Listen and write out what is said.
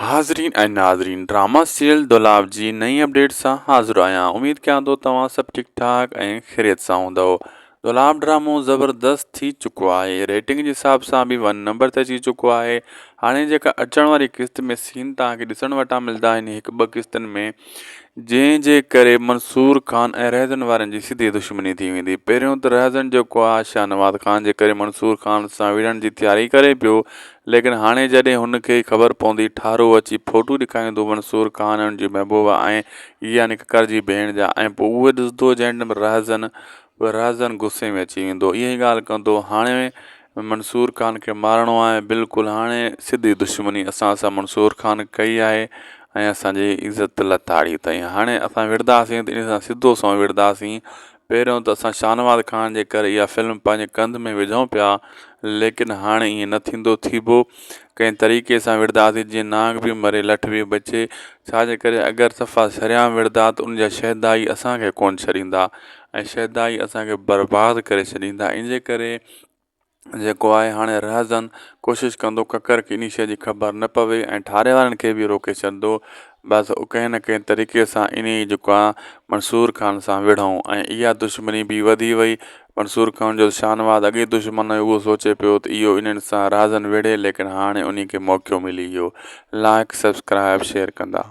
حاضرين ۽ ناظرين drama serial دولاب جي نئين اپڊيٽ سان حاضر آهيان اميد ڪيان ٿو توهان سڀ ٺيڪ ٺاڪ ۽ خيريت سان هوندؤ دولاب ڊرامو زبردست ٿي چڪو آهي ريٽنگ جي حساب سان به ون نمبر تي اچي چڪو آهي هاڻي جيڪا اچڻ واري قسط ۾ سين توهان کي ڏسڻ وٽان ملدا آهن هڪ ٻه قسطن ۾ جنهن جي ڪري منصور خان ۽ رهزن وارن جي سڌي دشمني ٿي ويندي. پهريون ته رهزن جيڪو آ شاهنواز خان جي ڪري منصور خان سان وڙهڻ جي تياري ڪري پيو ليڪن هاڻي جڏهن هن کي خبر پوندي ٺارو اچي فوٽو ڏيکاريندو منصور خان ۽ ان جي محبوبه ۽ يعني ڪڪر جي ڀيڻ جا ۽ پوء اهي ڏسندو جنهن رهزن پوء رهزن غصي ۾ اچي ويندو اها ئي ڳالهه ڪندو هاڻي منصور خان کي مارڻو آهي بلڪل هاڻي سڌي دشمني اسان سان منصور خان ڪئي آهي ۽ اسانجي عزت لتاڙي اٿئي هاڻي اسان وڙهنداسين ته ان سان سڌو سنئون وڙهنداسين پهريون ته اسان شاهنواز خان جي ڪري اها فلم پنهنجي ڪنڌ ۾ وجهون پيا ليڪن هاڻي ائين نه ٿيندو ٿيبو ڪنهن طريقي سان وڙهنداسين جيئن نانگ به مري لٺ به بچي ڇاجي ڪري اگر صفا سرعام وڙهندا ته ان جا شهدائي اسان کي ڪونه ڇڏيندا ۽ شيدائي اسان کي برباد ڪري ڇڏيندا ان جي ڪري جيڪو آهي هاڻي رهزن ڪوشش ڪندو ڪڪر کي انهي شي جي خبر نه پوي ۽ ٺاري وارن کي به روڪي ڇڏندو بس ڪنهن نه ڪنهن طريقي سان انهي جيڪو آهي منصور خان سان وڙهون ۽ اها دشمني به وڌي وئي منصور خان جو شاهنواز اڳي دشمن هيو اهو سوچي پيو ته اهو انهن سان رهزن وڙهي ليڪن هاڻي انهي کي موقعو ملي ويو لائڪ سبسڪرائب شيئر ڪندا.